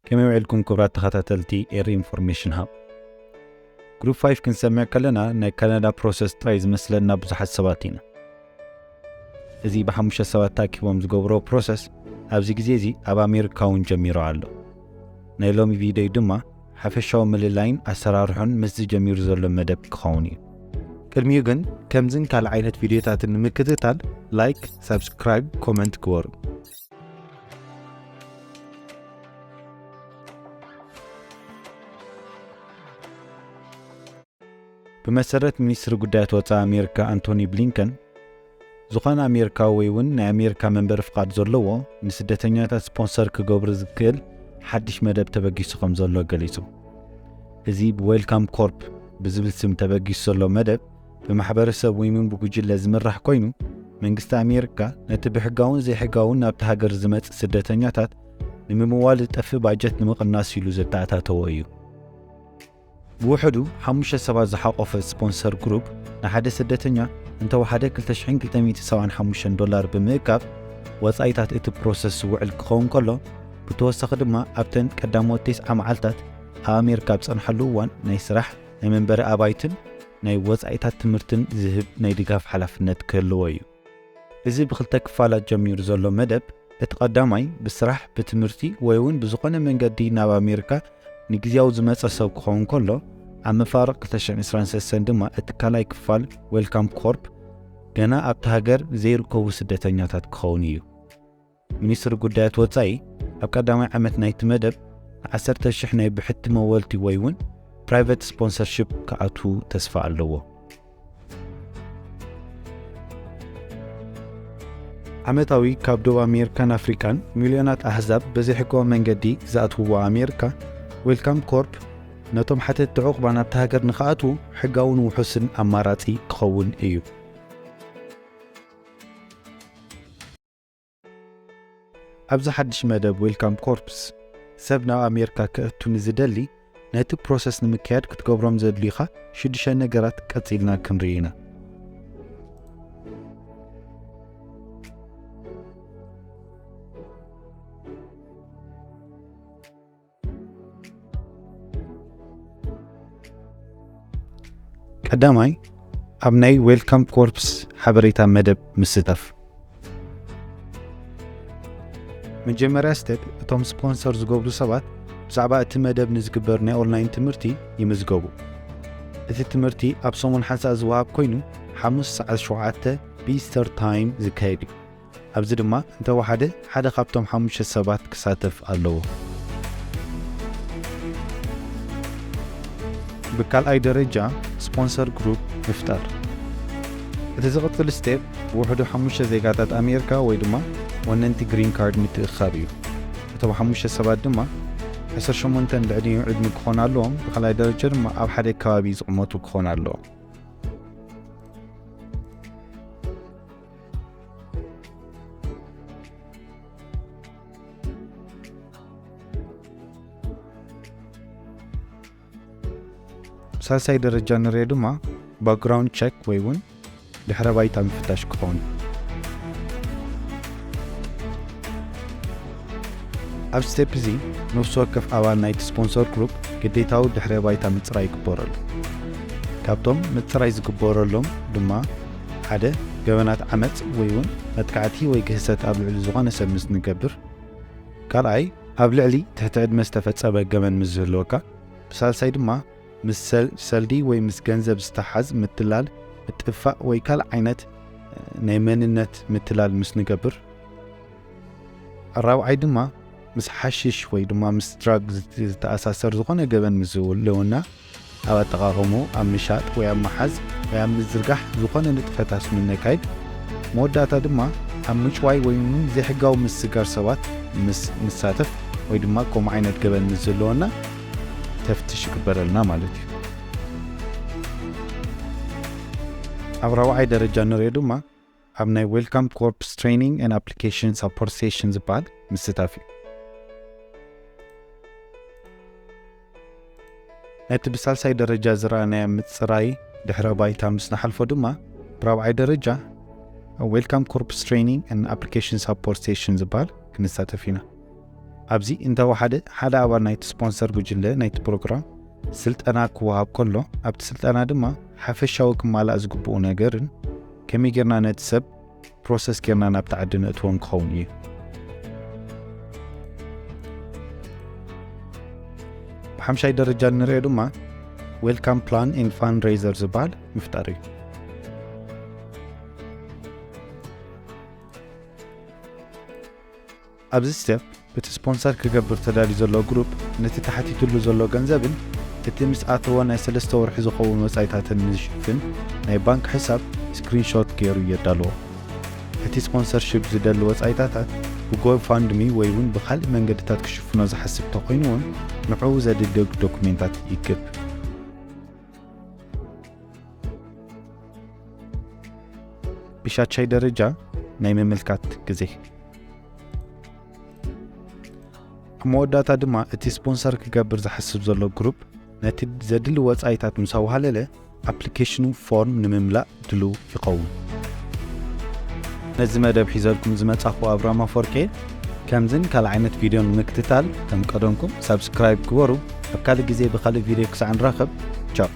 ከመይ ውዒልኩም ክብራት ተኸታተልቲ ኤሪ ኢንፎርሜሽን ሃብ? ግሩፕ ፋይቭ ክንሰምዕ ከለና ናይ ካናዳ ፕሮሰስ ጥራይ ዝመስለና ብዙሓት ሰባት ኢና። እዚ ብሓሙሽተ ሰባት ተኣኪቦም ዝገብሮ ፕሮሰስ ኣብዚ ግዜ እዚ ኣብ ኣሜሪካ እውን ጀሚሩ ኣሎ። ናይ ሎሚ ቪድዮ ድማ ሓፈሻዊ ምልላይን ኣሰራርሖን ምስዚ ጀሚሩ ዘሎ መደብ ክኸውን እዩ። ቅድሚኡ ግን ከምዝን ካልእ ዓይነት ቪድዮታትን ንምክትታል ላይክ፣ ሳብስክራይብ፣ ኮመንት ግበሩ። ብመሰረት ሚኒስትሪ ጉዳያት ወጻኢ ኣሜሪካ ኣንቶኒ ብሊንከን፣ ዝኾነ ኣሜሪካዊ ወይ እውን ናይ ኣሜሪካ መንበሪ ፍቓድ ዘለዎ ንስደተኛታት ስፖንሰር ክገብሩ ዝክእል ሓድሽ መደብ ተበጊሱ ከም ዘሎ ገሊጹ። እዚ ብዌልካም ኮርፕ ብዝብል ስም ተበጊሱ ዘሎ መደብ ብማሕበረሰብ ወይ እውን ብጉጅለ ዝምራሕ ኮይኑ፣ መንግስቲ ኣሜሪካ ነቲ ብሕጋውን ዘይሕጋውን ናብቲ ሃገር ዝመጽእ ስደተኛታት ንምምዋል ዝጠፍእ ባጀት ንምቕናስ ኢሉ ዘተኣታተዎ እዩ። ብውሕዱ ሓሙሽተ ሰባት ዝሓቖፈ ስፖንሰር ግሩፕ ንሓደ ስደተኛ እንተወሓደ ክልተ ሽሕን ክልተ ሚእትን ሰብዓን ሓሙሽተን ዶላር ብምእካብ ወጻኢታት እቲ ፕሮሰስ ዝውዕል ክኸውን ከሎ፣ ብተወሳኺ ድማ ኣብተን ቀዳሞት ተስዓ መዓልታት ኣብ ኣሜሪካ ኣብ ዝጸንሓሉ እዋን ናይ ስራሕ፣ ናይ መንበሪ ኣባይትን ናይ ወጻኢታት ትምህርትን ዝህብ ናይ ድጋፍ ሓላፍነት ክህልዎ እዩ። እዚ ብኽልተ ክፋላት ጀሚሩ ዘሎ መደብ፣ እቲ ቀዳማይ ብስራሕ፣ ብትምህርቲ ወይ እውን ብዝኾነ መንገዲ ናብ ኣሜሪካ ንግዝያዊ ዝመጸ ሰብ ክኸውን ከሎ፣ ኣብ መፋርቕ ክልተ ሽሕን ዕስራን ሰለስተን ድማ እቲ ካልኣይ ክፋል ዌልካም ኮርፕ ገና ኣብቲ ሃገር ዘይርከቡ ስደተኛታት ክኸውን እዩ። ሚኒስትሪ ጉዳያት ወጻኢ ኣብ ቀዳማይ ዓመት ናይቲ መደብ ንዓሰርተ ሽሕ ናይ ብሕቲ መወልቲ ወይ እውን ፕራይቨት ስፖንሰርሺፕ ክኣትዉ ተስፋ ኣለዎ። ዓመታዊ ካብ ደቡብ ኣሜሪካን ኣፍሪቃን ሚልዮናት ኣህዛብ ብዘይሕጋዊ መንገዲ ዝኣትውዎ ኣሜሪካ፣ ዌልካም ኮርፕ ነቶም ሓተትቲ ዕቑባ ናብቲ ሃገር ንኽኣትዉ ሕጋውን ውሑስን ኣማራጺ ክኸውን እዩ። ኣብዚ ሓድሽ መደብ ዌልካም ኮርፕስ፣ ሰብ ናብ ኣሜሪካ ክእቱ ንዝደሊ ነቲ ፕሮሰስ ንምክያድ ክትገብሮም ዘድልዩኻ ሽዱሽተ ነገራት ቀጺልና ክንርኢ ኢና። ቀዳማይ፣ ኣብ ናይ ዌልካም ኮርፕስ ሓበሬታ መደብ ምስታፍ። መጀመርያ ስቴፕ፣ እቶም ስፖንሰር ዝገብሩ ሰባት ብዛዕባ እቲ መደብ ንዝግበር ናይ ኦንላይን ትምህርቲ ይምዝገቡ። እቲ ትምህርቲ ኣብ ሰሙን ሓንሳእ ዝወሃብ ኮይኑ፣ ሓሙስ ሰዓት ሸውዓተ ብኢስተር ታይም ዝካየድ እዩ። ኣብዚ ድማ እንተወሓደ ሓደ ካብቶም ሓሙሽተ ሰባት ክሳተፍ ኣለዎ። ብካልኣይ ደረጃ፣ ስፖንሰር ግሩፕ ምፍጣር። እቲ ዝቕጽል ስቴፕ፣ ብውሕዱ ሓሙሽተ ዜጋታት ኣሜሪካ ወይ ድማ ወነንቲ ግሪን ካርድ ምትእኽኻብ እዩ። እቶም ሓሙሽተ ሰባት ድማ ዕስራን ሸሞንተን ልዕሊኡ ዕድመ ክኾን ኣለዎም። ብኻልኣይ ደረጃ ድማ ኣብ ሓደ ከባቢ ዝቕመጡ ክኾን ኣለዎም። ሳልሳይ ደረጃ ንሪኦ ድማ ባክግራውንድ ቸክ ወይ እውን ድሕረ ባይታ ምፍታሽ ክኸውን። ኣብ ስቴፕ እዚ፣ ነፍሲ ወከፍ ኣባል ናይቲ ስፖንሰር ግሩፕ ግዴታዊ ድሕረ ባይታ ምጽራይ ይግበረሉ። ካብቶም ምጽራይ ዝግበረሎም ድማ፣ ሓደ፣ ገበናት ዓመጽ ወይ እውን መጥቃዕቲ ወይ ግህሰት ኣብ ልዕሊ ዝኾነ ሰብ ምስ ንገብር፣ ካልኣይ፣ ኣብ ልዕሊ ትሕቲ ዕድመ ዝተፈጸመ ገበን ምስ ዝህልወካ፣ ብሳልሳይ ድማ ምስ ሰል-፣ ሰልዲ ወይ ምስ ገንዘብ ዝተሓዝ ምትላል፣ ምጥፋእ ወይ ካልእ ዓይነት ናይ መንነት ምትላል ምስ ንገብር፣ ራብዓይ ድማ ምስ ሓሽሽ ወይ ድማ ምስ ድራግ ዝት-፣ ዝተኣሳሰር ዝኾነ ገበን ምስ ዝህልወና፣ ኣብ ኣጠቓቕምኡ፣ ኣብ ምሻጥ ወይ ኣብ ምሓዝ ወይ ኣብ ምዝርጋሕ ዝኾነ ንጥፈታት ምስ ነካይድ፣ መወዳእታ ድማ ኣብ ምጭዋይ ወይ እውን ዘይሕጋዊ ምስጋር ሰባት ምስ ንሳተፍ ወይ ድማ ከምኡ ዓይነት ገበን ምስ ዝህልወና ተፍትሽ ይግበረልና ማለት እዩ። ኣብ ራብዓይ ደረጃ ንሪኦ ድማ ኣብ ናይ ዌልካም ኮርፕስ ትሬኒንግ ኤንድ ኣፕሊኬሽን ሳፖርት ሴሽን ዝበሃል ምስታፍ እዩ። ነቲ ብሳልሳይ ደረጃ ዝረኣናዮ ምጽራይ ድሕረ ባይታ ምስ ንሓልፎ ድማ፣ ብራብዓይ ደረጃ ኣብ ዌልካም ኮርፕስ ትሬኒንግ ኤንድ ኣፕሊኬሽን ሳፖርት ሴሽን ዝበሃል ክንሳተፍ ኢና። ኣብዚ እንተወሓደ ሓደ ኣባል ናይቲ ስፖንሰር ጉጅለ ናይቲ ፕሮግራም ስልጠና ክወሃብ ከሎ ኣብቲ ስልጠና ድማ ሓፈሻዊ ክማላእ ዝግብኡ ነገርን ከመይ ጌርና ነቲ ሰብ ፕሮሰስ ጌርና ናብቲ ዓዲ ነእትዎን ክኸውን እዩ። ብሓምሻይ ደረጃ ንሪኦ ድማ ዌልካም ፕላን ኤንድ ፋንድሬዘር ዝበሃል ምፍጣር እዩ። ኣብዚ ስቴፕ እቲ ስፖንሰር ክገብር ተዳልዩ ዘሎ ግሩፕ ነቲ ተሓቲትሉ ዘሎ ገንዘብን እቲ ምስ ኣተወ ናይ ሰለስተ ወርሒ ዝኸውን ወጻኢታትን ንዝሽፍን ናይ ባንክ ሕሳብ ስክሪንሾት ገይሩ የዳልዎ። እቲ ስፖንሰርሺፕ ዝደሊ ወጻኢታታት ብጎፋንድሚ ወይ እውን ብኻልእ መንገድታት ክሽፍኖ ዝሓስብ ተኾይኑ እውን ንዕኡ ዘድሊ ዶኩሜንታት ይክብ። ብሻቻይ ደረጃ ናይ ምምልካት ግዜ። ኣብ መወዳእታ ድማ እቲ ስፖንሰር ክገብር ዝሓስብ ዘሎ ግሩፕ ነቲ ዘድሊ ወጻኢታት ምስ ኣዋሃለለ ኣፕሊኬሽኑ ፎርም ንምምላእ ድሉው ይኸውን። ነዚ መደብ ሒዘልኩም ዝመጻኹ ኣብራማ ፎርኬ። ከምዝን ካልእ ዓይነት ቪድዮ ንምክትታል ከም ቀደምኩም ሳብስክራይብ ግበሩ። ኣብ ካልእ ግዜ ብኻልእ ቪድዮ ክሳዕ ንራኸብ፣ ቻው።